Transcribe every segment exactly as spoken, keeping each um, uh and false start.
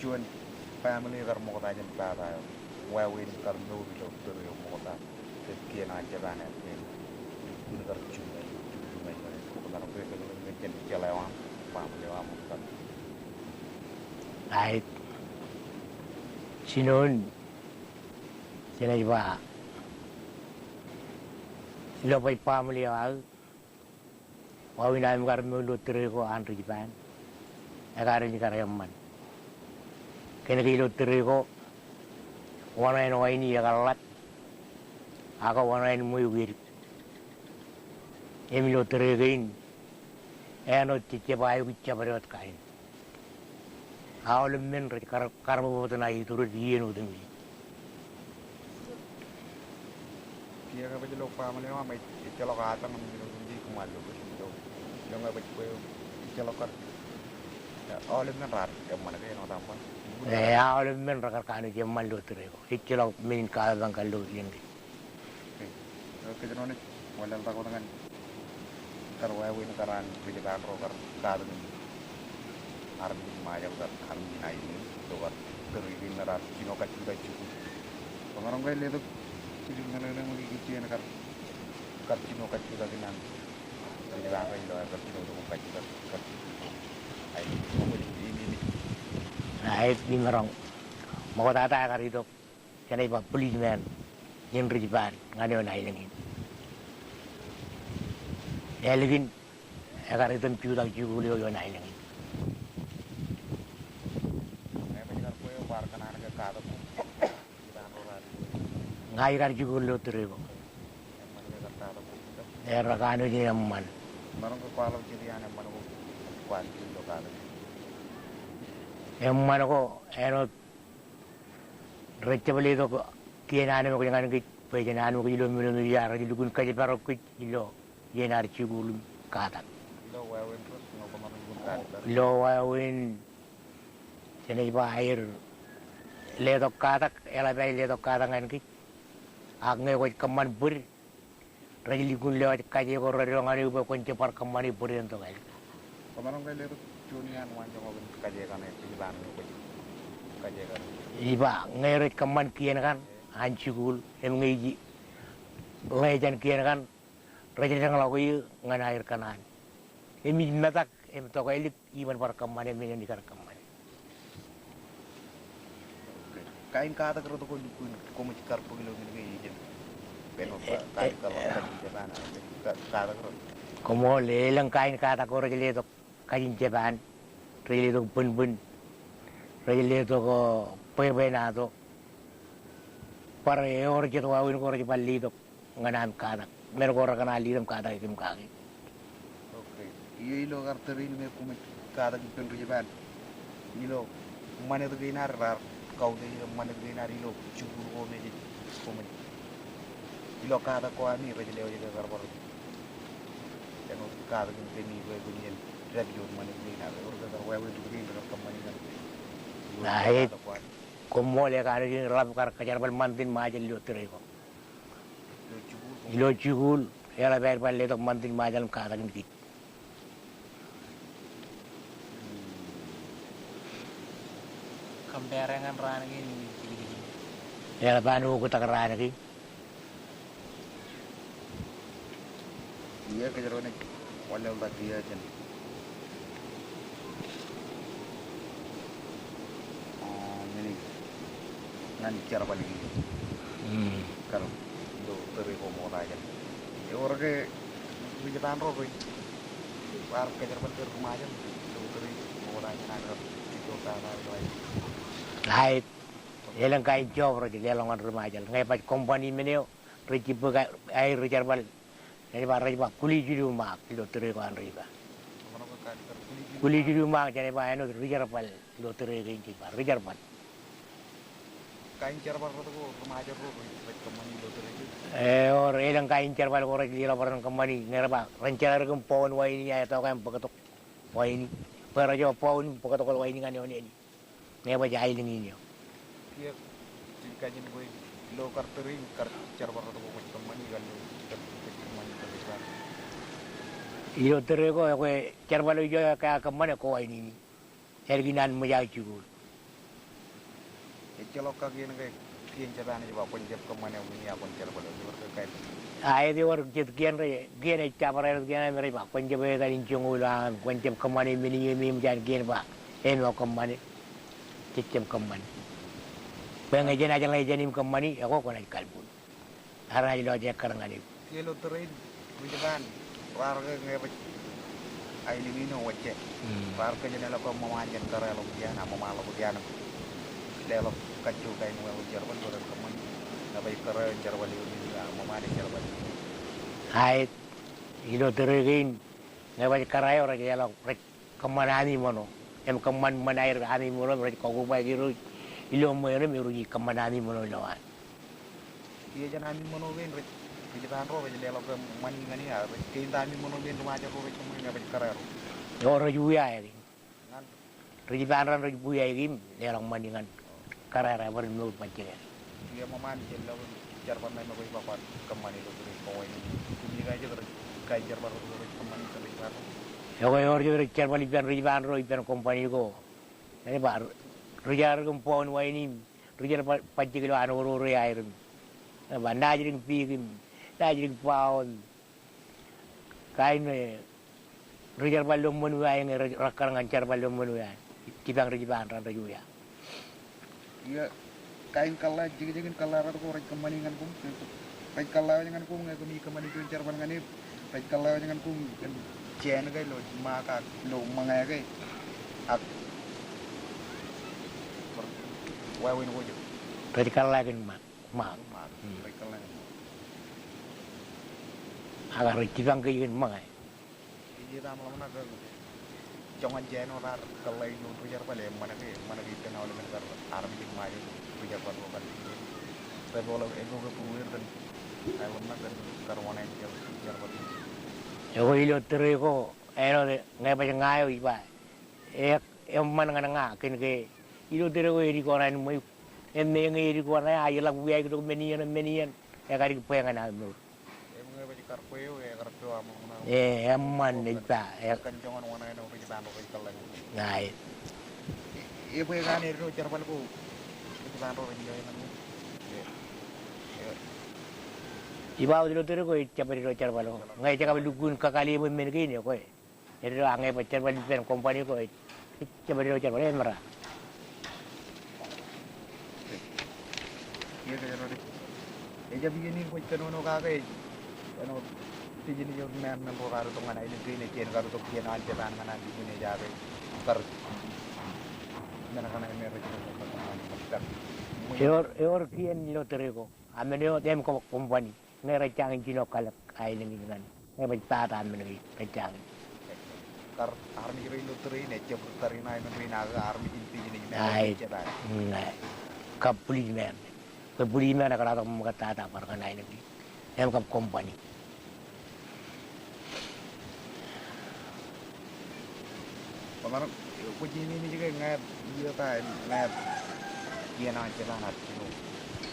Juon family kar ṃokta jān pata eo, wāween kar mour ilo tōre eo ṃokta, kien an Japan eo, kien, kien kar juṃae, juṃae, kōn ijjeḷā eo aṃ, family eo aṃ kar. Right. Jinoin, jenaaj ba, ilo baj family eo aō, wāween ami kar mour ilo tōre ko an ri Japan, ekar ej kar eṃṃan. Kōnke ilo tōre ko, wōṇāān wāini ekar ḷap, ak wōṇāān ṃweo edik. Im ilo tōre kein, āinwōt jejjab aikuj jabdewōt kain. Aolep men rej kar, kar bōbōt ṇa iturid iien otemjej. Kiiō ke baj ilo family eo aṃ ej, ejjeḷọk ataṃ im ilo otemjej kōṃṃan lo, ilo, ilo ñe baj kwe ejjeḷọk kar, aolep men raar eṃṃan ke āinwōt aṃ ba? Eo, aolep men rekar kanooj eṃṃan ilo tōre ko. Ejjeḷọk men in kapepañ kar lo iien ke. Kōjro naaj wanlaḷtak wōt ñan kar wāween kar an ri Japan ro kar katakin armej in Ṃajeḷ kar armej in aelōñ in ilo kar tōre kein me raar jino kajjitōk jikuuḷ. Bwe maroñ ke letok jidik ñan eṇ eṃōj ikijjien kar, kar jino kajjitōk in an ri Japan ro ilo aer kar jino tok im kajjitōk kar jikuuḷ aelōñ in. Eo, ij maroñ ṃoktata ekar itok. Jenaaj ba policeman in ri Japan ñan eoon aelōñ in. Ālikin ekar itok im jutak jikuuḷ eo eoon aelōñ in. Ña ij kar jikuuḷ ilo tōre ko. Erro kanooj in eṃṃan. Eṃṃan ko āinwōt rej jab letok kien an ṃōkaj ñan kōj, bwe jen an ṃōkaj ilo men otemjej, ak rej lukkuun kōjparok kōj ilo iien ad jikuuḷ im katak. Ilo wāween, jenaaj ba aer letok katak, eḷap aer letok katak ñan kōj. Ak ñe kwōj kōṃṃan bōd, rej lukkuun lewōj kaje ko reddo ñan eok bwe kwōn jab bar kōṃṃane bōd eṇ tok ālikin. Kōṃṃan ke letok juon iaan waanjoñak in kaje kaṇe ej ba ñe kwōj kaje kaṇe. Ij ba ñe rej kōṃṃan kien kaṇ an jikuuḷ im ñe ij ḷe jān kien kaṇ, rej deñḷọk eō ñan aer kōṇaan. Im ij metak im tokālik iban bar kōṃṃane men in ij kar kōṃṃane. Kain katak rot ko lukkuun koṃij kar bōk ilo men kein ijin. Pen eo, kain katak rot. Koṃṃool, elōñ kain katak ko rej letok kajin Japan, rej letok bōnbōn, rej letok, o, bwebwenato. Bar ewōr jet wāween ko rej bar letok ñan aṃ katak. Men ko rekōṇaan letok im katak eok im kaki. Okay. Iiō ilo kar tōre in me koṃij katak ippān ri Japan, ilo ṃanit kein ad raar kautiej ṃanit kein ad ilo jikuuḷ ko me jej koṃij. Ilo katak ko ami rej lewōj ke kar bar āinwōt katak in kōmi bwe kwōn iien dāpij wōt ṃanit kein ad. Ewōr ke kar wāween ri kein rekar kōṃṃani ñan. Right. Koṃṃool, ekanooj in eḷap kar kōjerbal ṃantin Ṃajeḷ ilo tōre ko. Ilo jikuuḷ, eḷap aer bar letok ṃantin Ṃajeḷ im katakin kōj. Compare ñan raan kein. Eḷap an oktak raan kein. Iiō, kōjro naaj wanlaḷtak iiō jān, a, men in ñan jerbal kein. Mm. Kar ilo tōre ko ṃokta jān. Ewōr ke ri Japan ro rej bar kōjerbal kōn ri Ṃajeḷ ilo tōre ṃokta jān an kar jitto tata ilo aer. Right. Elōñ kain job rej leḷọk ñan ri Ṃajeḷ. Ñe baj company men eo rej jibboñ aer ri jerbal. Jenaaj ba, rej ba kulijilu ṃaak ilo tōre ko an rej ba. Kulijilu ṃaak, jenaaj ba āinwōt ri jerbal ilo tōre kein, jej ba ri jerbal. Kain jerbal rot ko ri Ṃajeḷ ro rej kōṃṃani ilo tōre kein? Ewōr, elōñ kain jerbal ko rej leḷọk bwe ren kōṃṃani, ñe rej ba ren jeḷā ri kōm boon waini, ej tokā im bōktok waini. Bwe rej ba boon im bōktok waini ñan eoon āne. Ñe baj aelōñ in eo. Kiiō, ij kajin bwe ilo kar tōre in kar jerbal rot ko kwōj kōṃṃani kar lo, kwōj kōṃṃani kar lo. Ilo tōre ko, ekwe jerbal eo ijo ke aō kōṃṃane ko waini. Ālikin an ṃōj aō jikuuḷ. Ejjeḷọk kakien ke kien Japan ej ba kwōn jab kōṃṃane eo men in, kwōn jerbal eo, ewōr ke kain. A, ewōr jet kien rej, kien ej jabdewōt kien eo me rej ba kwōn jab etal in joñoul, a, kwōn jab kōṃṃane men in, im ej an kien ba, eṃōj kōṃṃane. Jej jab kōṃṃane. Bwe ñe jenaaj jeḷā jān im kōṃṃani, ekwe kwōnaaj kalbwin. Ear naaj lọjet ekkar ñan eok. Ilo tōre in, ri-Japan raar ke ñe baj aelōñ in eo wōjjāān. Mm. Raar ke jān eḷọk ke ṃōṃaan jān kōrā ḷọk iaan, a ṃōṃaan ḷọk iaan. Leḷọk kajjo kain wāween jerbal bwe ren kōṃṃani. Ñe baj kōrā eo en jerbal eo men in, a ṃōṃaan eo en jerbal eo men in. Aet, ilo tōre kein, ñe baj kōrā eo rej leḷọk, rej kōṃṃan ami ṃōṇō. Im kōṃṃan ṃōṇō aer ami ṃōṇō im rej kọkkure ba ilo, ilo ṃweo ṇe im rej kōṃṃan ami ṃōṇō ilowaan. Kiiō jān ami ṃōṇō kein rej, ri-Japan ro rej leḷọk ke ṃani ñan e, a rej kein ta ami ṃōṇō kein ri-Ṃajeḷ ro rej kōṃṃani ñe baj kōrā ro. Eo rej uiaeik. Ñan ri-Japan raṇ rej buiaeik im leḷọk ṃani ñan kōrā ro rej mour bajjek. Kiiō ṃōṃaan jet lo jerbal ṇe me kwōj ba kwaar kōṃṃani ilo tōre in, kōṃṃani jet rej, kain jerbal ro rej kōṃṃani jet rej ba ro. Eo, eo jet rej jerbal ippān ri-Japan ro ippān company ko. Ej ba ri-, ri-jerbal im bound wine im ri-jerbal bajjek ilo an orore aer im. Ej ba naaj dik piik im naaj dik bound. Kain, e, ri-jerbal ilo ṃōn wāween, e, rej rekkar ñan jerbal ilo ṃōn wāween. Jipañ ri-Japan raṇ rej uiaak. Iiō, kain kōḷḷā, jekjekin kōḷḷā rot ko rej kōṃṃani ñan koṃ. Rej kōḷḷā wōj ñan koṃ ñe kōmij kōṃṃani juon jerbal ñan e. Rej kōḷḷā wōj ñan koṃ kōn jāān ke ilo ṃaak ak ilo ṃōñā ke. Ak wāween ko jet. Rej kōḷḷā kōn ṃaak. Ṃaak. Ṃaak. Hmm. Rej kōḷḷā. Ak rej jipañ kōj kōn ṃōñā. Ej etaṃ ḷōmṇak ke joñan jāān eo raar kōḷḷā ilo ri-jerbal, eṃṃan ke, eṃṃan ke ippān aolepen kar armej in Ṃajeḷ ri-jerbal ro kar ri-jerbal. Rej bōkḷọk, ej bōk ke būrueir kōn aer ḷōmṇak kōn kar wōṇāān jerbal. Ekwe ilo tōre ko, āinwōt ñe baj ña eo ij ba, e, eṃṃan ñan ña kōn ke ilo tōre ko edik wōṇāān ṃweiuk. Im ñe edik wōṇāān, a, eḷak wiaik tok men iien, men iien, ekadik bwe ñan aō mour. Im ñe baj kar kwe eo, ekar po aṃ ḷōmṇak. E, eṃṃan ej ba, e. Kōn joñan wōṇāān eo ri-Japan ro rej kōḷḷā. Ña e. E, e bwe kōn eddo jerbal ko ri-Japan ro rej iiō ñan e. E, e. Ij ba wōt ilo tōre ko ejjab eddo jerbal ko. Ñe ej kab lukkuun kakaliōṃ men kein ekwe. Eddo, a ñe baj jerbal ippān company ko ej, ejjab eddo jerbal, e, eṃōj. Ejjab iien in kwōj kōnono kake ej, āinwōt business eo men, men ro kar itok ñan aelōñ kein, ej kar itok kien an Japan ñan an business eo ke kar men kaṇe me rej itok kar. Ewōr, ewōr kien ilo tōre ko. A men eo im kab company. Ñe rej jañin jino kalōk aelōñ in ñan. Ñe baj pata men ke rej jañin. Kar armej ro ilo tōre in ejjab ri tariṇae men rein ak armej in business men. Aet. Ejjab. Ñe. Kab policeman. Ke policeman ekar itok ṃōk tata bar kōn aelōñ in. Im kab company. Kwōmaroñ, kwōj eñin ej ke ñāāt iiō ta, ñāāt iien an Japan ad jino.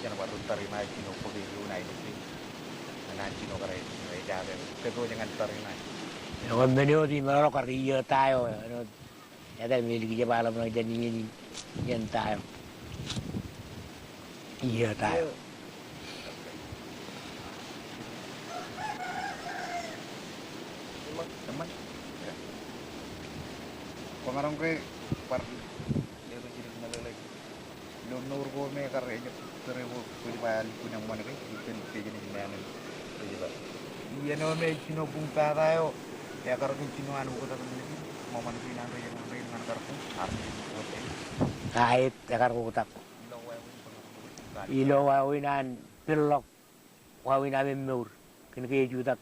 Jen bar ri tariṇae jino bōk eoon aelōñ in. Ñan an jino kar ej, ej jab, kōpooj ñan tariṇae. Eo men eo ej maroñ kar iiō ta eo, eo. Etal me ej kōjepḷọk ṇe jān iien in, iien ta eo. Iiō ta eo. Eṃṃan. Kwōmaroñ ke bar letok jidik meḷeḷe. Ilo mour ko me kar ejjab tōre ko kwōj ba lukkuun eṃṃan ke, lukkuun business men eo rej ba. Iien eo me ej jino buñ pata eo, ekar kōn jino an oktak men kein, ṃōṃan kein an rej, an rej ñan kar buñ, armej in oktak. Aet, ekar oktak. Ilo wāween an peḷḷọk wāween am mour. Kōn ke ej jutak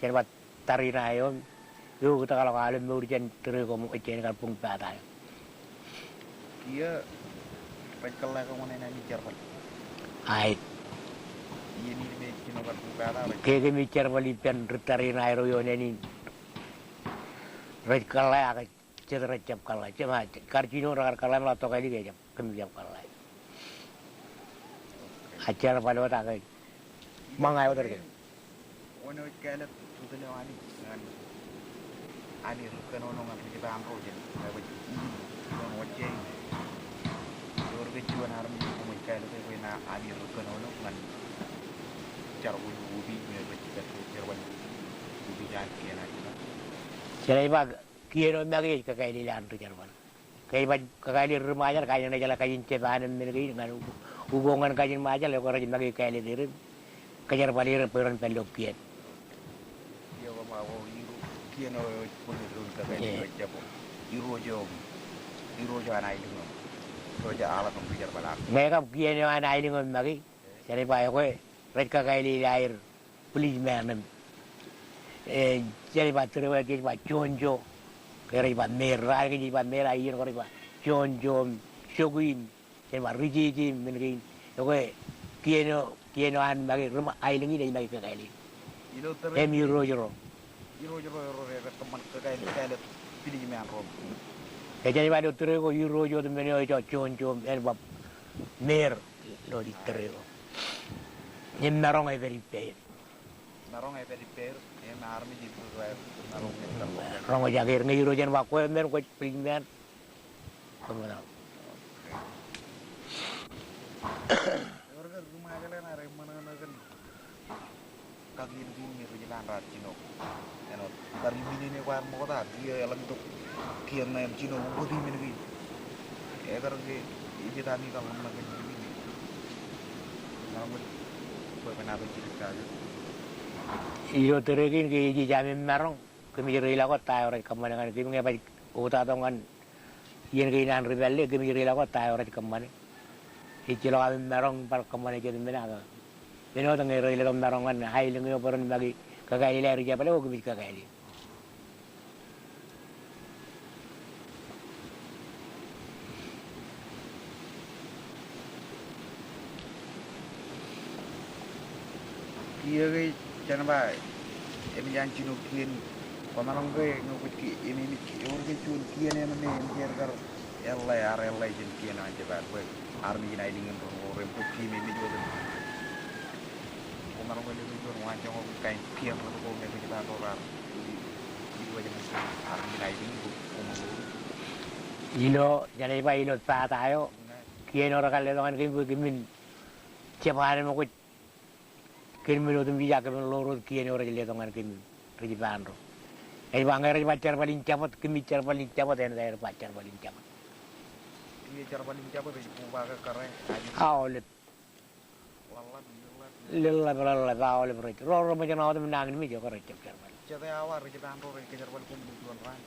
jān ba tariṇae eo, eoktakḷọk aolep mour jān tōre ko ṃōk jān kar buñ pata eo. Kiiō rej kōḷḷā ke wōṇāān ami jerbal. Aet. Iien in me ej jino kar buñ pata eo rej. Ke kōmij jerbal ippān ri tariṇae ro ioon āne in. Rej kōḷḷā ak jet rej jab kōḷḷā. Jema, kar jino rekar kōḷḷā im ḷak tokālik ejab, kōmij jab kōḷḷā. A jerbal wōt ak ṃōñā wōt er ke. Wōn eo ej kāālōt ri tōl eo Anij ñan, Anij ri kōnono ñan ri Japan ro jān, eo ej, eo ej, eo ej, Juon armej koṃij kāālōt e, bwe eo ami ri kōnono ñan jar ko opiij me rej pād ro jerbal opiij an kien ad. Jenaaj ba kien eo make ej kakaelel an ri jerbal. Ke ej ba kakaelel ri Ṃajeḷ, kain eṇ ej jeḷā kajin jab an men kein ñan ukok ñan kajin Ṃajeḷ, ekwe rej make kāālōt er im kōjerbal er bwe ren pād ilo kien. Iọkwe, ṃae ko, Irooj, kien eo ej bōk doon kōkāāl eo ej jab, Irooj eo, Irooj eo an aelōñ eo, Irooj eo aḷap im ri jerbal an. Ñe kab kien eo an aelōñ eo make, jenaaj ba ekwe rej kakaelel aer policeman im, e, jenaaj ba tōre eo ej ba jonjo, ke rej ba mayor, raar ke jej ba mayor, a iien ko rej ba jonjo im sokuin. Jenaaj ba ri jeje im men kein. Ekwe kien eo, kien eo an make ri aelōñ in ej make kōkāāl in. Ilo tōre in, im irooj ro. Irooj ro, ro rej kōṃṃan kōkāāl, kōkāāl policeman ro. Ke jenaaj ba ilo tōre ko irooj wōt men eo ej jonjo im enaaj ba mayor ilo tōre ko. Im maroñ ej pād ippāer. Maroñ ej pād ippāer, im armej ej bōk aer, maroñ ej pād ippāer. Roñjake er ñe irooj en ba kwe men, kwe policeman. Kwe men. Ewōr ke ri Ṃajeḷ eṇ ar eṃṃan ṇe kōn kakien kein me ri jilōñ raar jino āinwōt bar iminene kwaar ṃokta, kiiō eḷañtok kiiō ṇe im jino ukōt men kein. Ekar ke ej ej ami kōḷmānḷọkjeṇ men kein. Ñan bwe, bwe kōn aō jidik kake. Ilo tōre kein ke ej ej ami maroñ. Kōmij reilọk wōt ta eo rej kōṃṃane ñan kōm ñe baj oktatok ñan iien kein an ri pālle, kōmij reilọk wōt ta eo rej kōṃṃane. Ejjeḷọk ami maroñ bar kōṃṃane jet men ak. Men wōt ñe rej letok maroñ ñan aelōñ eo bwe ren make kōkāāl in aer ri jerbal, ekwe kōmij kōkāāl in. Kiiō ke jen ba, eṃōj an jino kien, kwōmaroñ ke ñe kwōj ke, eṃōj, eṃōj, ewōr ke juon kien eṇ me eṃōj aer kar eḷḷā, ar eḷḷā jān kien an Japan bwe armej in aelōñ in ren ko ren bōk kien eṃōj wōt. Kwōmaroñ ke ilo juon waanjoñak kain kien ro ko me ri Japan ro raar Ilo, jenaaj ba ilo pata eo, kien eo rekar letok ñan kōm bwe kōmin jab an ṃōkwōj. Kōn men otemjej ak kōmin ḷoor wōt kien eo rej letok ñan kōm, ri Japan ro. Ej ba ñe rej ba jerbal in Jabōt, kōmij jerbal in Jabōt, enaaj aer ba jerbal in Jabōt. Aolep. Lōḷḷap, lōḷḷap, aolep rej. Ro, ro ṃōjṇọ wōt im nañinmej, ekwe rej jab jerbal. Jete awa ri Japan ro rej kōjerbal koṃ ilo juon raan?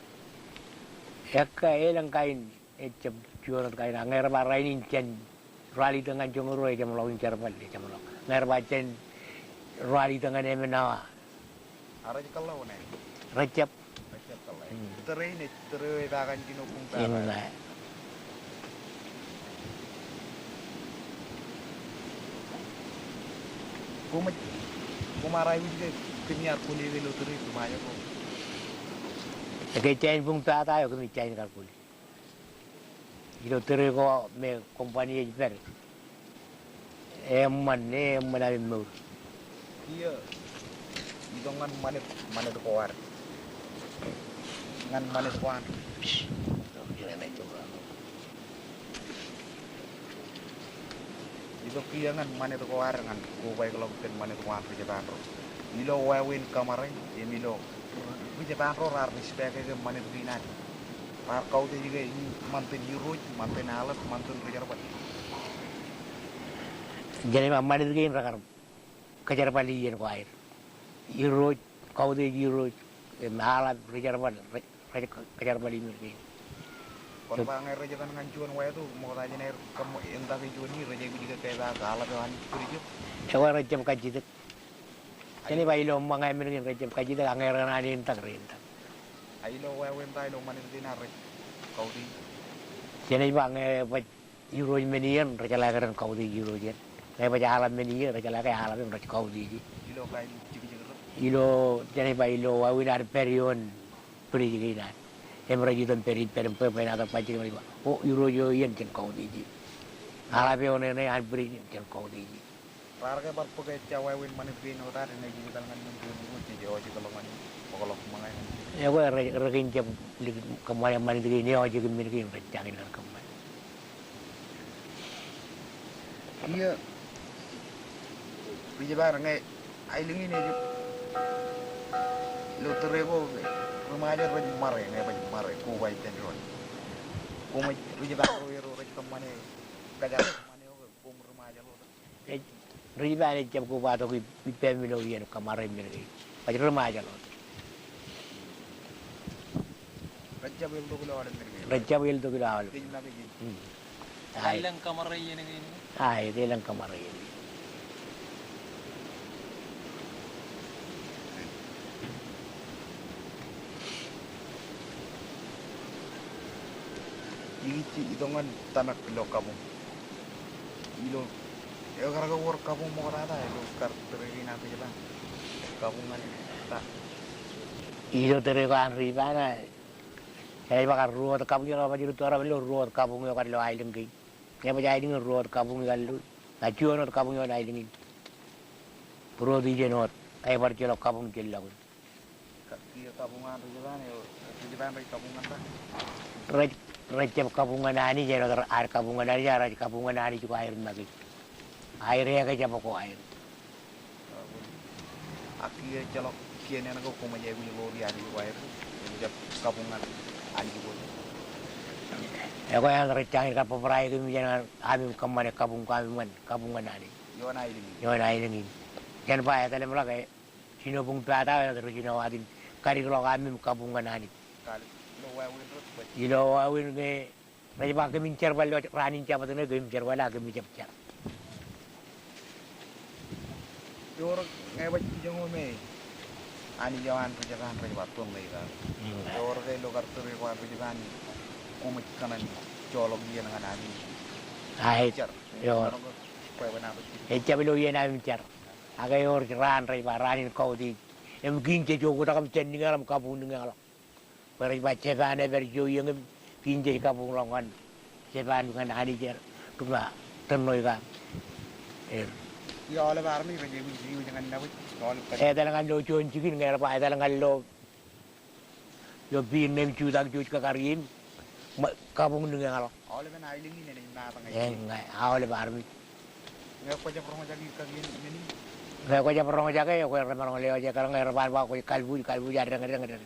Ekwe elōñ kain, ejjab juon wōt kain, ak ñe rej ba rainin jān ralitōk ñan joñoul ruo, ejjeḷọk in jerbal, ejjeḷọk. Ñe rej ba jān ralitōk ñan emān awa. Ak rej kōḷḷā wōn e? Rej jab. Rej jab kōḷḷā. Hmm. Tōre in ej, tōre eo ej ba kajjino koṃ pata. Im, eh. Koṃij, koṃ ar aikuj ke kōm ar kwōle ke ilo tōre in, koṃ aer ko. Ke jain buñ pata eo kōmij jain kar kwōle. Ilo tōre ko me company ej pād. Eṃṃan, eṃṃan ami mour. Kiiō, itok ñan ṃanit, ṃanit ko ad. Ñan ṃanit ko an. Itok kiiō ñan ṃanit ko ad ñan kobaikḷọk kōn ṃanit ko an ri Japan ro. Ilo wāween kōṃṃare, im ilo ri Japan ro raar respect e ke ṃanit kein ad. Raar kautiej ke ṃantin irooj, ṃantin aḷap, ṃantin ri jerbal. Jenaaj ba ṃanit kein rekar kōjerbal iien ko aer. Irooj, kautiej irooj, im aḷap, ri jerbal, rej, rej kōjerbal iien kein. Kwōn ba ñe rej etan ñan juon wāto, ṃokta jān aer kōṃ, eṇ take juon in, rej aikuj ke kōjerbal aḷap eo an bridge eo? Ekwe rej jab kajjitōk. Jenaaj ba ilo ṃōñā men kein rej jab kajjitōk, ak ñe ren an eṇ tak rej eṇ tak. A ilo wāween ta ilo ṃanit kein ad rej kautiej? Jenaaj ba ñe baj irooj men iien, rejeḷā ke ren kautiej irooj eṇ. Ñe baj aḷap men iien, rejeḷā ke aḷap eṇ rej kautiej. Ilo kain jekjek ro? Ilo, jenaaj ba ilo wāween ad pād ioon bridge kein ad. Im rej itok im pād ippād im bwe, bwe enaaj tok bajjek im rej ba, o, irooj eo iien jen kautiej. Aḷap eo eṇ eṇ an bridge jen kautiej. Raar ke bar bōk ejja wāween ṃanit kein wōt ad, enaaj etal ñan men kein wōt jej ejjeḷọk ñan bōkḷọk ṃōñā. Ekwe rej, rej kōn jab likūt kōṃṃane ṃanit kein, ejjeḷọk men kein rej jañin kar kōṃṃane. Iiō, ri Japan ñe aelōñ in ej ilo tōre ko, ri Ṃajeḷ rej ṃare, ñe baj ṃare, koba ippān doon. Koṃij ri Japan ro ro rej kōṃṃane, kōjak kōṃṃane eo ke, koṃ ri Ṃajeḷ ro. Ej, ri Japan ej jab kobatok ip-, ippāmi ilo iien kōṃṃare men kein. Baj ri Ṃajeḷ ro. Rej jab eltok ilo aolep men kein. Rej jab eltok ilo aolep. Kōj make jen. Hmm. Ai. Elōñ kōṃṃare iien kein. Ai, elōñ kōṃṃare iien. Ikijjien itok ñan tōmak ilo kabuñ. Ilo, ekar ke wōr kabuñ ṃoktata ilo kar tōre kein an ri Japan. Kabuñ ñan ta. Ilo tōre ko an ri Japan, a, enaaj ba kar ruo wōt kabuñ eo, baj rūtto raṇ ilo ruo wōt kabuñ eo kar ilo aelōñ kein. Ñe baj aelōñ in ruo wōt kabuñ ikar lo. Ña juon wōt kabuñ eo an aelōñ in. Būrood ijeṇ wōt, ke bar ejjeḷọk kabuñ jān lọkun. Ka-, kiiō kabuñ an ri Japan eo, ri Japan rej kabuñ ñan ta? Rej, rej jab kabuñ ñan Anij, āinwōt ad kabuñ ñan Anij, ak rej kabuñ ñan Anij ko aer make. Aer ekjab ko aer. Ak kiiō ejjeḷọk kien eṇ ko koṃij aikuj ḷoori Anij ko aer, im jab kabuñ ñan Anij ko. Ekwe, rej jañin kar bōbrae kōm jān ami kōṃṃane kabuñ ko ami ñan, kabuñ ñan Anij. Ioon aelōñ in. Ioon aelōñ in. Jen ba etal im ḷak e, jino buñ pata eo rej jino wāween in kadikḷọk ami im kabuñ ñan Anij. Ilo wāween ro, ilo wāween ñe rej ba kōmin jerbal ilo raan in Jabōt ṇe, kōmin jerbal ak kōmin jab jar. Ewōr ñe baj kijoñ eo me Anij eo an ri Japan rej ba tonne ika. Mm. Ewōr ke ilo kar tōre ko an ri Japan koṃij kōṇaan joḷọk iien ñan ami. Ai, jar. Ewōr. Ejab ilo iien ami jar. Ak ewōr raan rej ba raan in kautiej. Im kiiñ jej oktak im jān niñeḷ im kabuñ niñeḷọk. Bwe rej ba Japan ej pād ijo iiō im kiiñ jej kabuñḷọk ñan Japan ñan Anij er. Ri ba tonne ika. Er. Etal ñan lo juon jikin ñe rej ba etal ñan lo Ilo Vietnam im Jutak, juon kar im kabuñ niñeḷọk. Aolepen aelōñ in enaaj maat ñan. Eñ, ñe aolep armej. Ñe kwōjab roñjake ikar iien men in. Ñe kwōjab roñjake, ekwe remaroñ lewōj ekkar ñe rej ba kwōj kalbuuj, kalbuuj, ak deñdeñ, deñdeñ.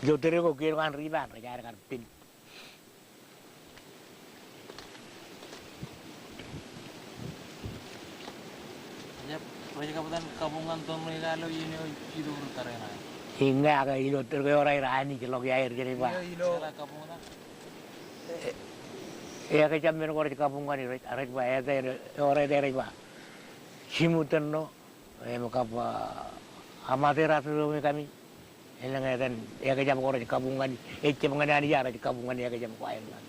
Ilo tōre ko kien ko an ri Japan rej jañin kar pen. Ej, rej kab etan kabuñ ñan tonne ilo iien eo ej itok ri tōre ṇe. Eñ, ak ilo tōre ko rej anij ḷọk iaer, rej ba. Ilo, ilo. Ejjeḷọk kabuñ etan. E, ekjab men ko rej kabuñ ñan, rej, rej ba, ete, ewōr ete rej ba. Jiṃṃ tonne. Im kab, a, Amaterasu eo me kami. Elōñ etan, ekjab ko rej kabuñ ñan, ejjab ñan Anij, ak rej kabuñ ñan ekjab ko aer ñan.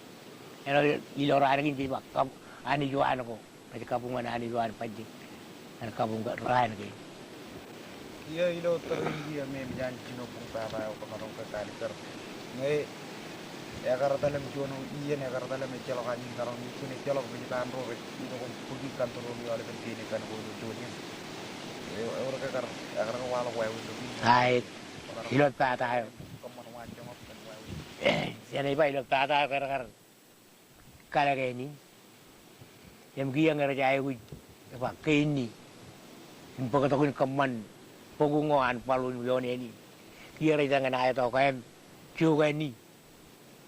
Āinwōt ilo raan kein jej ba, kab, Anij eo an ko, rej kabuñ ñan Anij eo an bajjek. Ñan kabuñ raan kein. Kiiō ilo tōre in kiiō me eṃōj an jino buñ papa eo kōmaroñ ke kalikkar. Ñe ekar etal im juon iien ekar etal im ejjeḷọk Anij maroñ, ijin ejjeḷọk ri Japan ro rej itok im bōki control e aolepen kein ekkan ko ilo juon iien. E, ewōr ke kar, ekar ke waḷọk wāween ro kein. Aet. Ilo pata eo. Kōṃṃan waanjoñak kōn wāween. Jenaaj ba ilo pata eo ke rekar kalōk āne in. Im kiiō ñe rej aikuj, ej ba kein in. Im bōktok in kōṃṃan bok ko an baḷuun ioon āne in. Kiiō rej iten ñan aetok e im jok āne in.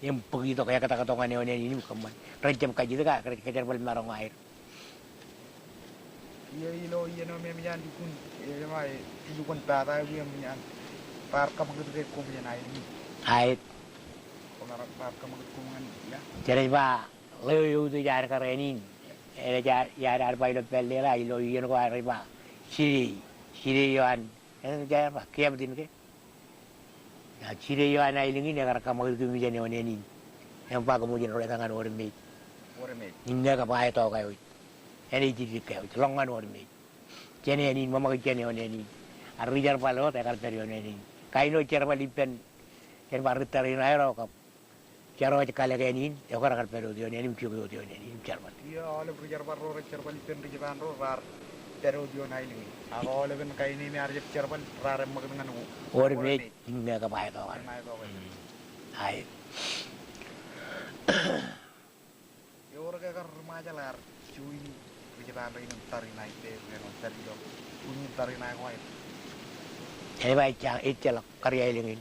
Im bōk itok, ektak tok ñan ioon āne in im kōṃṃan. Rej jab kajjitōk, ak rej kōjerbal maroñ aer. Ilo, ilo iien eo me eṃōj an lukkuun, e, ej ba, e, lukkuun pata eo eṃōj an bar kōṃakūt ke koṃ jān aelōñ in. Aet. Koṃ bar kōṃakūt koṃ ñan ia. Jenaaj ba, ḷeo eutiej an kar āne in. Enaaj, enaaj ba ilo pālle ḷe, ilo iien ko rej ba. Jidei, jidei eo an. Enaaj ba, captain ke. Ak jidei eo an aelōñ in ekar kōṃakūt kōm jān ioon āne in. Im ba kōmwōj in ro etal ñan ormej. Ormej. Im ñe kab aetok eo ej. Āne ej jidik eo ej ḷọk ñan ormej. Jān āne in, ṃōṃakūt jān ioon āne in. Ak ri jerbal wōt ekar pād ioon āne in. Kain eo jerbal ippān. Jen ba ri tōre in aer eo kab. Jar eo ej kalōk āne in, ekwe rekar pād wōt ioon āne in, im jok wōt ioon āne in, im jerbal. Kiiō aolep ri jerbal ro, rej jerbal ippān ri Japan ro, raar pād wōt ioon aelōñ in. Ak aolepen kain eo me ear jab jerbal, raar eṃṃakūt ñan ormej. Ormej, im ñe kab aetok eo. Im aetok eo. Mm. Aet. Ewōr ke kar ri Ṃajeḷ ar Juon ri Jipaan rein im tariṇae ippāer ñan ilo, juon ri tariṇae ko aer. Ej ba ejja, ejjeḷọk kar aelōñ in.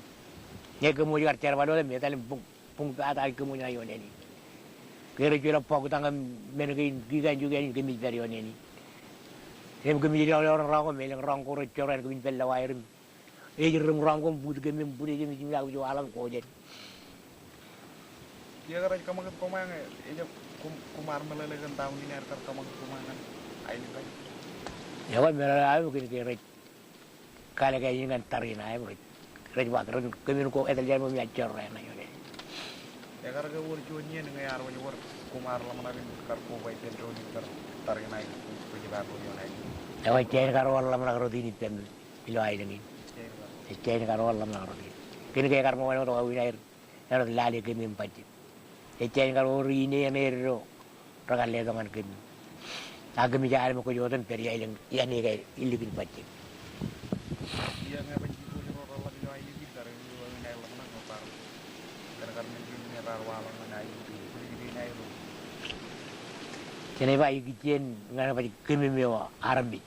Ñe kōṃṃool kar jerbal wōt im etal im buñ, buñ pata ej kōṃṃool ñan ioon āne in. Ke rej juḷọk bọktañ im men kein, kikaenjukien in kōmij pād ioon āne in. Im kōmij lọk ilo roñ ko im elōñ roñ ko rej jorrāān kōmij pād ilo aer im ej ri im roñ ko im bōk kōm im bōk kōm im jimjim ak bōk waḷọk ko jān. Kiiō ke rej kōṃakūt koṃ ñe ejab koṃ, koṃ ar meḷeḷe kōn ta unin aer kar kōṃakūt koṃ ñan aelōñ in. Ekwe meḷeḷe aō kōn ke rej kalikkar in ñan tariṇae im rej, rej ba kōn kōmin ko etal jān ṃōk im ejorrāān ioon āne in. Ekar ke wōr juon iien ñe ear wōj wōr koṃ ar ḷōmṇak in kar koba ippān doon in kar tariṇae ri Jipaan ro ioon āne in. Ekwe ejjañin kar wōr ḷōmṇak rot in ippān ilo aelōñ in. Ejjañin kar wōr ḷōmṇak rot in. Kōn ke ekar ṃōk wōn wōt wāween aer āinwōt lale kōm im bajjek. Ejjañin kar wōr ine eṇ eddo rekar letok ñan kōm. Ak kōmij al ṃōk kōj wōt im pād iaelōñ iaan eo ke ilikin bajjek. Jenaaj ba ikijjien ñan baj kōmem eo armej.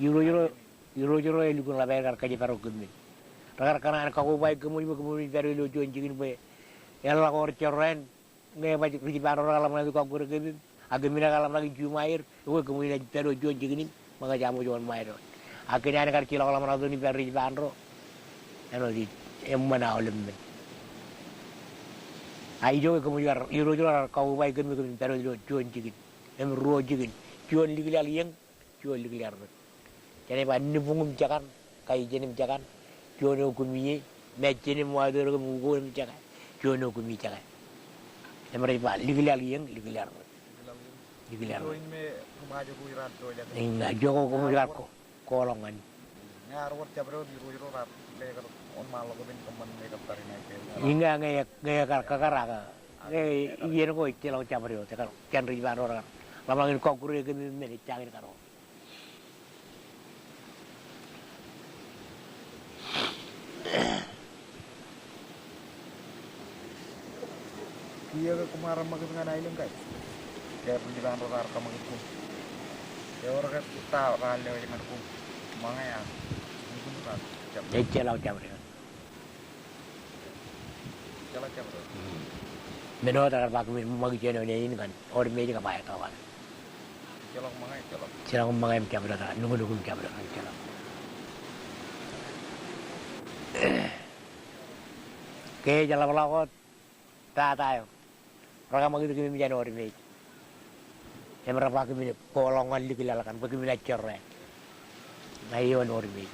Irooj ro, irooj ro elukkuun ḷap aer kar kōjparok kōm men. Rekar kōṇaan kakobaik kōm bwe kōm men pād ilo juon jikin bwe eḷak wōr jorrāān ñe baj ri Jipaan ro rekar ḷōmṇak in kọkkure kōm im, ak kōm naaj kar ḷōmṇak in juṃaer, ekwe kōm naaj pād ilo juon jikin im ṃōkaj aṃ wōj wōnṃae doon. Ak kōn an kar jeḷọk ḷōmṇak doon in pād ri Jipaan ro, āinwōt in eṃṃan aolep men. A ijo ke kōm wōj kar, irooj ro rekar kakobaik kōm bwe kōm men pād ilo juon jikin im ruo jikin, juon liklial iiōñ, juon liklial rot. Jenaaj ba nibuñ im jekar, kaijen im jekar, juon eo kumi ie, mejjen im waitōrōk im ukoon im jekar, juon eo kumi jekar. Im rej ba liklial iiōñ, liklial rot. Liklial rot. Iññā, ijo ko kōm wōj kar ko, koḷọk ñan. Iññā, ñe, ñe ekar kakar ak, ñe iien ko ejjeḷọk jabdewōt, ekar, jān ri Jipaan ro rekar ḷōmṇak in kọkkure kōm im men ejjañin kar wōr. Kiiō ke koṃ ar ṃakūt ñan aelōñ kaṇ. Ke ri Jipaan ro raar kōṃakūt koṃ. Ke ewōr ke ta raar lewōj ñan koṃ. Ṃōñā. Ejjeḷọk jabdewōt. Men wōt rekar ba kōmin ṃakūt jān ioon āne in kaṇ, wōr mej kab aetok kaṇ. Ejjeḷọk ṃōñā im jabdewōt, nuknuk im jabdewōt, ejjeḷọk. Ke ej ḷapḷọk wōt tata eo, rekaṃakūt kōm im jān wōr mej. Im rej ba kōmin koḷọk ñan liklial kaṇ bwe kōmin ejorrāān. Ña ioon wōr mej.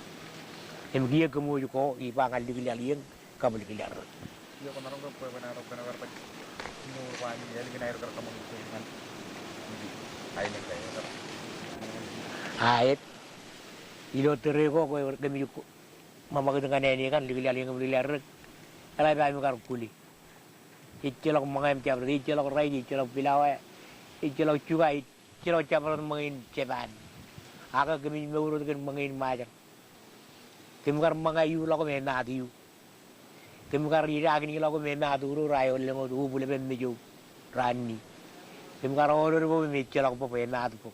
Im kiiō kōm wōj ko, ij ba ñan liklial iiōñ kab liklial rot. A et, ilo tōre ko, kōmij ṃakūt ñan āne kaṇ liklial iiōñ im liklial rot. Eḷap ami kar kuli. Ejjeḷọk ṃōñā im jabdewōt, ejjeḷọk rice, ejjeḷọk pilawa, ejjeḷọk juga, ejjeḷọk jabdewōt ṃōñā in Japan. Ak kōmij mour wōt kōn ṃōñā in Ṃajeḷ. Kōm kar ṃōñā iuḷọk im emaat iu. Kōm kar idaak in iḷọk im emaat uro ra eo lōñ wōt obulep im mejou raan ni. Kōm kar order bōb im ejjeḷọk bōb, emaat bōb.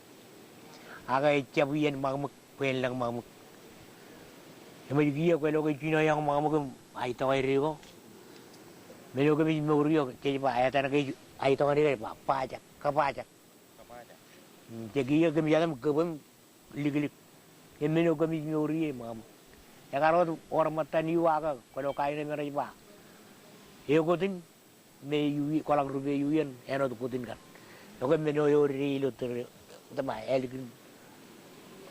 Ak ejjab iien ṃakṃōk bwe en lōñ ṃakṃōk. Eṃōj kiiō kwōlo ke jino eọñ ṃakṃōk im aetokān ded ko. Men eo kōmij mour ioon, jej ba, etan ke aetokān ded ej ba, bajak, kabajak. Jej kiiō kōmij etan kōb im liklik. Im men eo kōmij mour ie ṃakṃōk. Ekar wōt wōr ṃōttan iu ak kwōlo kain eo me rej ba, ekotin me iu, kwōḷak rupe iu iien, āinwōt kotin kaṇ. Ekwe men eo ewōr ilo tōre, tōma, ālikin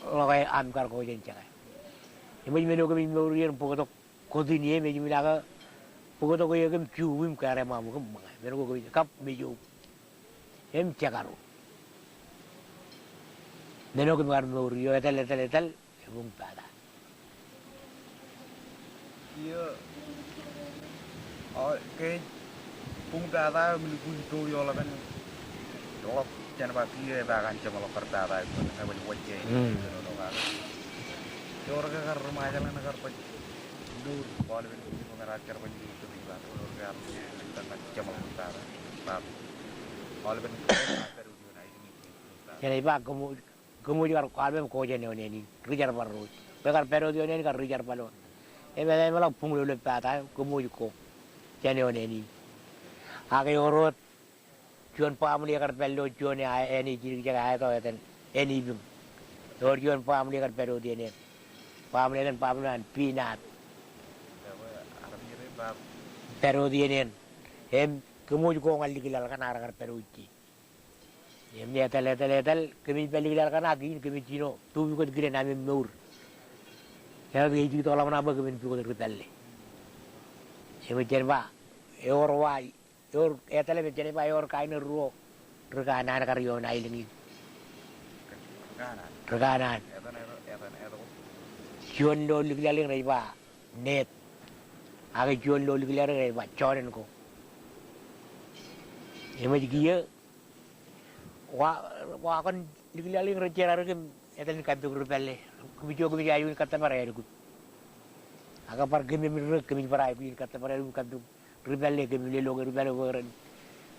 ḷọk aṃ kar ko jān jekā. Eṃōj men eo kōmij mour iien bōktok kotin ie, im ej min ak bōktok eō kōm juub im kōrā ṃakṃōk im ṃōñā. Men ko kōmij kab mejou im jekaro. Men eo kōm kar mour ioon etal, etal, etal. Buñ pata. Kiiō, a, ke buñ pata eo im lukkuun to ioḷapān ḷọk jān ba kiiō ej ba kaṇ jeṃḷọk kar pata eo, ñe baj wajjāān. Ewōr ke kar ri Ṃajeḷ ñan kar baj mour, aolepen kōj ñe raar jar baj mour to ri ba, ewōr ke ar ri Ṃajeḷ ñan kar jeṃḷọk pata, pata. Aolepen kōj ñe raar jar baj mour to ri ba. Jenaaj ba kōm, kōm kar kwaḷ im ko jān eo neen in, ri jerbal ro. Bwe kar pād wōt eo neen in kar ri jerbal wōt. Im etan eo ḷọk buñlōlōb pata eo, kōm ko jān eo neen in. Ak ewōr wōt juon baaṃle kar pād ilo juon eo, āne jidik jekā eto etan āne Ipiñ. Ewōr juon baaṃle kar pād wōt iien eṇ. Baaṃle etan baaṃle an Pinat. Pād wōt iien eṇ. Im kōm ko ñan liklaḷ kaṇ ak rekar pād wōt ije. Im etal, etal, etal, kōmij pād liklaḷ kaṇ ak kein kōmij jino, tu pukot kilen am mour. Etal ej jino ḷōmṇak bwe kōmin pukot ri pālle. Im jen ba, ewōr wa, ewōr etal im jen ba ewōr kain eo ruo, ri kanaan kar ioon aelōñ in. Ri kanaan. Juon lo liklaḷ in rej ba Net. Ak juon lo liklaḷ in rej ba Jọọden ko. Im ej kiiō, wa, wa kōn liklaḷ in rej jerak im etal in kappok ri pālle. Kōmij ijo kōmij aikuj in kōttōpar aer kub. Ak bar kōmij ri, kōmij bar aikuj in kōttōpar aer kub kappok ri pālle, kōmij lelọk ri pālle bwe ren,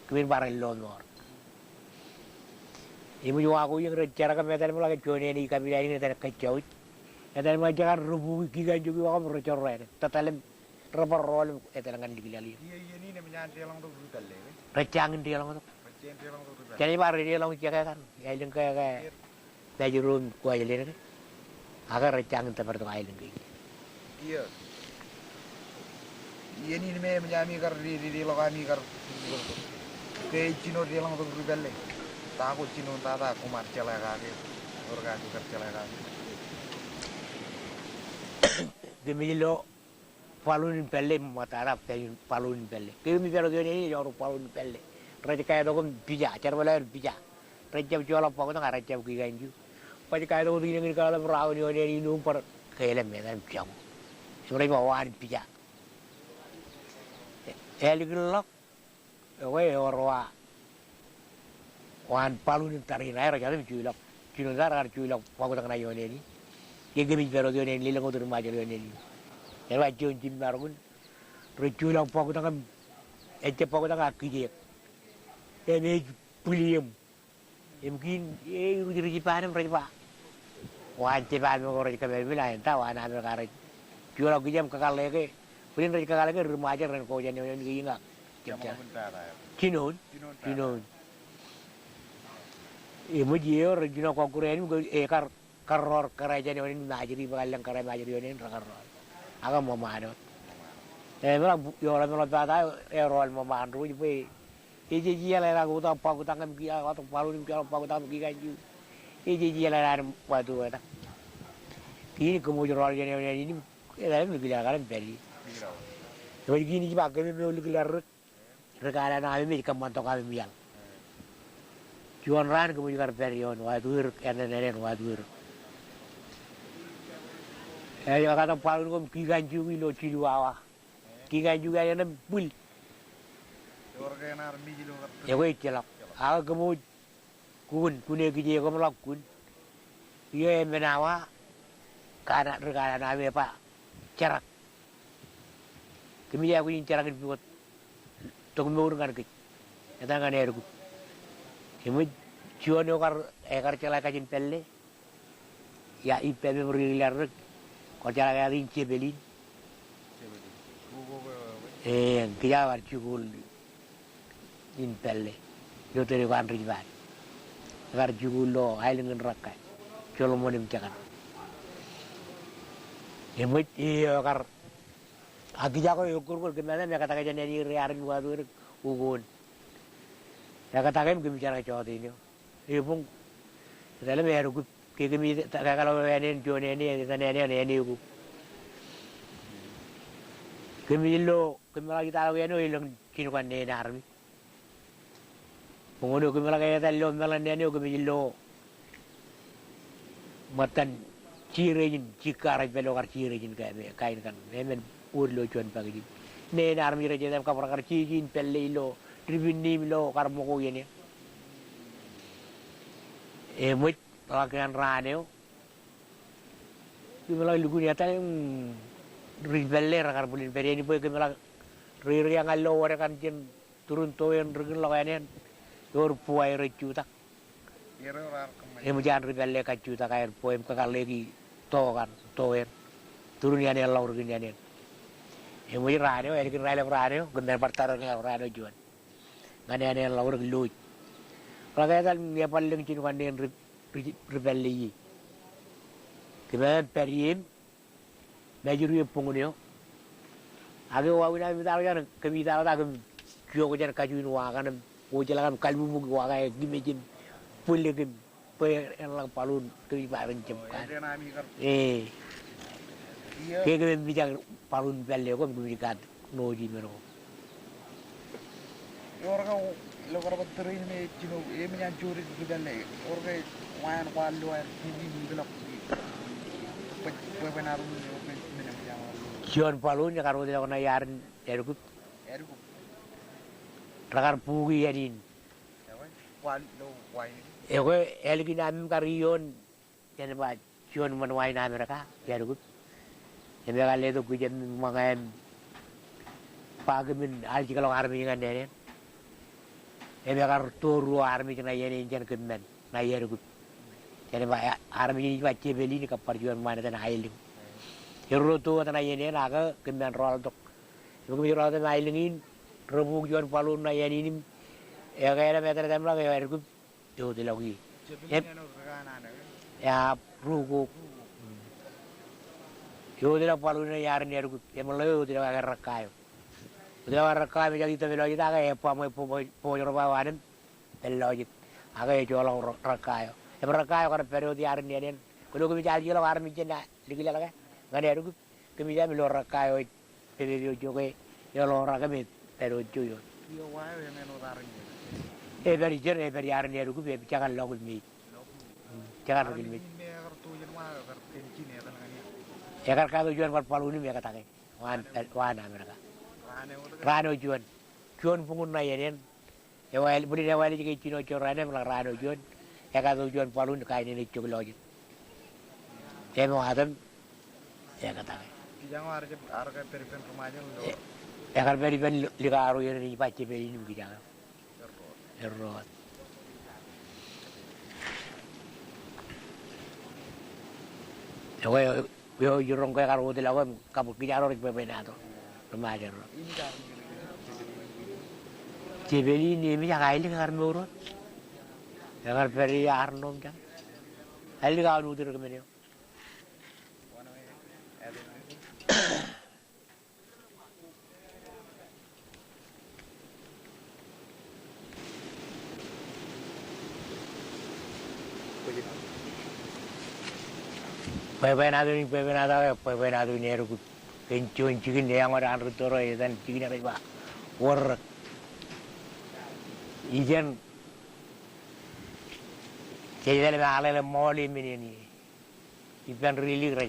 kōmij bar lọmọọr. Im ej wa ko iien rej jerak im etal eo ḷọk juon āne ej kapilal in etan Kajjawōj. Etal eo ḷọk jekar ri buki kikanjū kiwa kōm rej jorrāān. Tōtōl im rej bar rọọl im etal ñan liklaḷ in. Rej jañin deḷọñtok. Jenaaj ba rej deḷọñ jekā kaṇ, aelōñ ke, ke Mājro im Kuwajleen ke. Ak rej jañin tōpartok aelōñ kein. Iien in me emōj ami kar dedeḷọk ami kar ke ej jino deḷọñtok ri pālle. Ta ko jinoin tata koṃ ar jeḷā kake, ewōr kake kar jeḷā kake. Kōmij lo balloon in pālle, ṃōttata balloon in pālle. Kōmij pād wōt ioon āne ej ewōr balloon in pālle. Rej kaetok im pija, jerbal eo ej pija. Rej jab joḷọk bọktok ak rej jab kikanjū. Baj kaetok wōt inaaj kaḷap raon ioon āne in im bar kelem etan im jako. Im rej ba waan pija. Ālikin ḷọk. Ekwe ewōr wa, waan balloon in tariṇae rej jab im juḷọk. Jinoin ta rekar juḷọk bọktok ṇa ioon āne in. Ke kōmij pād wōt ioon āne in, lelōñ wōt ri Ṃajeḷ ioon āne in. Ej ba juon jiṃṃar kōn. Rej juḷọk bọktok im, ejjab bọktok ak kijeek. Im ej bwiliem. Im kein, e, rej, rej jibaan im rej ba. Waan jibaan eo rej kōmālmel an ta, waan Amerika rej. Juḷọk kijeek im kōkaḷḷe ke. Bwilien rej kōkaḷḷe ke ri Ṃajeḷ ren ko jān eo neen kein ak. Jinoin. Jinoin. Im ej eo rej jino kọkkure āne in ke, e, kar, kar rọọr kōrā jān eo neen Ṃajeḷ, bwe kar lōñ kōrā Ṃajeḷ eo neen rekar rọọl. Ak ṃōṃaan wōt. E, ṃōṃaan. Eo rej ṃōṃaan pata, e, rọọl ṃōṃaan ro, bwe Ej, ej jeḷā ḷọk wōt bọktok im kiiō, wōt balloon im kiiō bọktok im kikanjū. Ej, ej jeḷā ḷọk wōt wōt. Kein kōmwōj rọọl jān eo neen in, etal im liklaḷ kaṇ im pād ie. Ej kein ij ba kōmwōj liklaḷ ri, ri kanaan ami ej kōṃṃan tok ami iaḷ. Juon raan kōmwōj kar pād ioon Watuerōk, āinwōt āne in Watuerōk. Ej katak balloon ko im kikanjū ilo jilu awa. Kikanjū ke āinwōt bwil. Ekwe ejjeḷọk. Ak kōmwōj kukun, kune kije koṃ ḷọk kukun. Iiō emān awa, kanaan, ri kanaan ami ej ba, jerak. Kōmij aikuj in jerak in pukot tok mour ñan kōj. Etan ñan aer kub. Im ej juon eo kar, ekar jeḷā kajin pālle. Ia, ippān im ri liklaḷ ri, kwōjeḷā ke etan in Jepelin. Jepelin. Eo, eo, eo. Eo, kōj eo kar jikuuḷ in pālle. Ilo tōre ko an ri Jipaan. Ekar jikuuḷ ilo aelōñ in Rakka. Solomon im Jekan. Im ej, eo, ekar. Ak kōj eo ekkorkor kōm āinwōt ekatake jān āne ri armej Watuerōk, Ukoon. Ekatake im kōmij jerak jọteen eo. Ebuñ. Etal im aer kub. Ke kōmij kōkōḷḷe āne in juon āne, etan āne in āne ko. Kōmij lo, kōmij ḷak itaḷọk āne eo elōñ jinokan neen armej. Boñōn eo kōmij ḷak etal ilo meḷan āne eo kōmij lo. Ṃōttan jirein, jikka rej pād ilo kar jirein kain, kain kaṇ. Emān wōt ilo juon pakijin. Neen armej rej etal im kab rekar jeje in pālle ilo Dipinniim ilo kar ṃōko iien eo. Eṃōj, ḷak ñan raan eo. Kōmij ḷak lukkuun etal im ri pālle rekar bōlen pād iien bwe kōmij ḷak rereia ñan lo wōr kaṇ jān turin to eṇ ri kōn ḷọk āne in. Ewōr buwae rej jutak. Eṃōj an ri pālle kajjutak aer bwe im kōkaḷḷeiki to kaṇ, to er. Turun iaan eḷḷọk ri kōn iaan en. Eṃōj raan eo, ālikin raelep raan eo, kōm men bar tōre ke raan eo juon. Ñan iaan eḷḷọk ri kōn lọj. Rej etal im ebar lōñ jino kanniōn ri, ri, ri pālle ie. Kōm men pād ie im mājruō buñūn eo. Ak eo wāween aṃ itar jān, kōm itar ta kōm jok jān kajuin wa kaṇ im ojjeḷọk im kalbubuki wa kaṇ, ekimej im bwilōk im bwe eḷḷọk balloon kōmij ba ren jab kaat. Ee. Ke kōm mijak balloon pālle ko im kōmij kaat. Ṇo ji men ko. Ewōr ke ilo kar bar tōre in me jino, eṃōj an jodi ri pālle. Ewōr ke wa eṇ kwaar lo aer buki im ikḷọk bwe, bwe bwe en aruṇ ewōr ke men eṃōj an kwaar lo. Juon balloon ekar wōtlọk ṇa iar in Airkup. Airkup. Rekar buki iien in. Ekwe, kwaar lo wa in. Ekwe, ālikin aṃ kar ioon Jān ba juon ṃōn wa in Amerika, Airkup. Im ekar letok kijem im ṃōñā im ba kōmin aljikḷọk armej ñan neen en. Im ekar to ruo armej ṇa iien in jān kōm men ṇa Airkup. Jān ba armej in ej ba Jepelin kab bar juon ṃaan etan Aelōñ. Erro to wōt ṇa iien in ak kōm men rọọltok. Im kōmij rọọltok im Aelōñ in, rebuk juon balloon ṇa iien in im ekāāl im etal etaṃ ḷọk eo Airkup. Eutiḷọk ie. Jepelin āinwōt ri kanaan eo. Eab, ruo ko. Eutiḷọk balloon eo iar in Airkup. Eṃōḷo eo eutiḷọk aer rekka eo. Eutiḷọk aer rekka eo im ejjab itok lọjet ak ebba ṃwe bōjro ba eo an im pād lọjet. Ak ejoḷọk rekka eo. Im rekka eo kar pād wōt iar in neen en. Kwōlo kōmij aljikḷọk armej jān likleḷke ñan Airkup. Kōmij aṃ ilo rekka eo ej pepe eo jokwe, eḷorak im ej pād wōt jo ioon. Epād ijeṇ, epād iar in Airkup, epād jekar lọkul mej. Jekar lọkul mej. Ekar kato juon bar balloon im ekatake. Wa an, wa an Amerika. Raan eo juon. Juon buñūn ṇa iien in. Ewāāl, bōlen ewāāl ej ke jino juon raan im ḷak raan eo juon, ekato juon balloon kain in ej jok lọjet. Im ewōr atam, ekatake. Ekar pād ippān likaro iien in ej ba Jepelin im kijak. Erro wōt. Ekwe, eo jiroñ ke ekar wōtlọk im kab kōj arro rej bwebwenato. Ri Ṃajeḷ ro. Jepelin eṃōj ak Aelōñ ekar mour wōt. Ekar pād ie arṇo im jañ. Aelōñ, aolep eo rej kōṃṃan eo. Bwebwenato in, bwebwenato, bwebwenato in Airkup. Kōn juon jikin eọñōd an rūtto ro etan jikin eo rej ba Wōrrōk. Ijeṇ jej etal im aḷeḷe ṃool e men in ie. Ippān ri lik rej